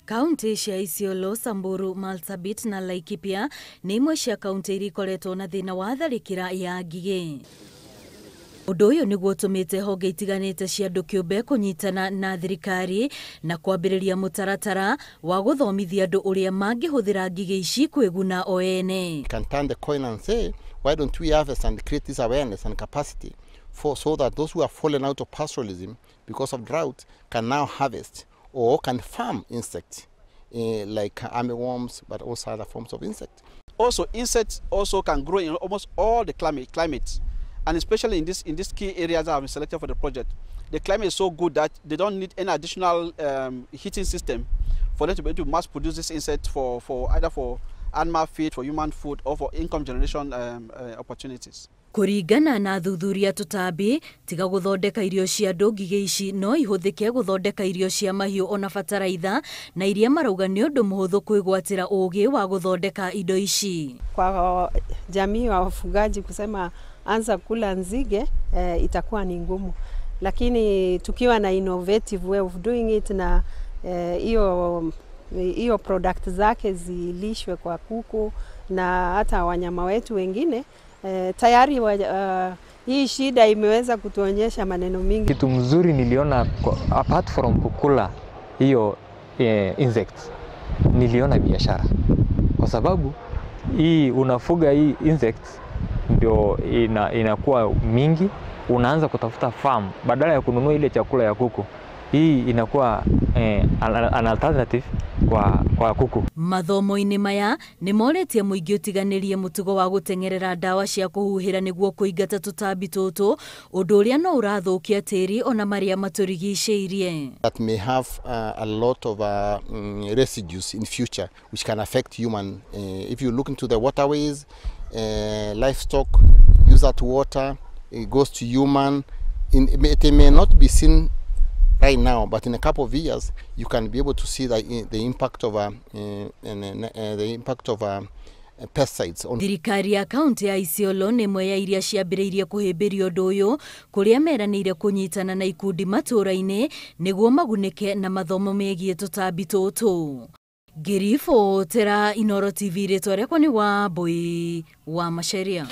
Kaunti cia Isiolo, Samburu, Marsabit na Laikipia nĩ imwe cia kaunti iria ikoretwo na thĩna wa tharĩkĩra ya ngigĩ. Ũndũ ũyũ nĩguo ũtũmĩte honge itiganĩte cia andũ kĩũmbe kũnyitana na thirikari na kwambĩrĩria mũtaratara wa gũthomithia andũ ũrĩa mangĩhũthĩra ngigĩ ici kwĩguna o ene. Can turn the coin and say, why don't we harvest and create this awareness and capacity for so that those who have fallen out of pastoralism because of drought can now harvest or can farm insects like armyworms, but also other forms of insects. Also, insects also can grow in almost all the climates, and especially in these key areas that have been selected for the project. The climate is so good that they don't need any additional heating system for them to be able to mass produce this insect for either for animal feed, for human food, or for income generation opportunities. Kũringana na athuthuria tũtambi, tiga gũthondeka irio cia andũ, ngigĩ ici no ihũthĩke gũthondeka irio cia mahiũ ona bataraitha, na iria marauga nĩ ũndũ mũhũthũ kwĩgwatĩra ũgĩ wa gũthondeka indo ici. Kwa jamii wa wafugaji kusema anza kula nzige itakuwa ni ngumu, lakini tukiwa na innovative way of doing it na hiyo product zake zilishwe kwa kuku na hata wanyama wetu wengine. Tayari hii shida imeweza kutuonyesha maneno mingi. Kitu mzuri niliona apart from kukula hiyo insects, niliona biashara, kwa sababu hii unafuga hii insects ndio inakuwa mingi, unaanza kutafuta farm badala ya kununua ile chakula ya kuku. Hii inakuwa an alternative kwa kuku. Mathomo-inĩ maya nĩ moretie mũingĩ ũtiganĩrie mũtugo wa gũteng'erera ndawa cia kũhuhĩra nĩguo kũingata tũtambi tũtũ, ũndũ ũrĩa no ũrathũkia tĩri ona marĩa matũrigicĩirie. That may have a lot of residues in future which can affect human. If you look into the waterways, livestock use that water, it goes to human. It may not be seen right now, but in a couple of years you can be able to see the impact of pesticides on. Thirikari ya kaunti ya Isiolo nĩ ĩmwe ya iria ciambĩrĩirie kũhĩmbĩria ũndũ ũyũ, kũrĩa meranĩire kũnyitana na ikundi matũũra-inĩ nĩguo magunĩke na mathomo megiĩ tũtambi tũtũ. Ngĩribotera Inooro TV, rĩtwa rĩakwa nĩ Wambui wa Macharia.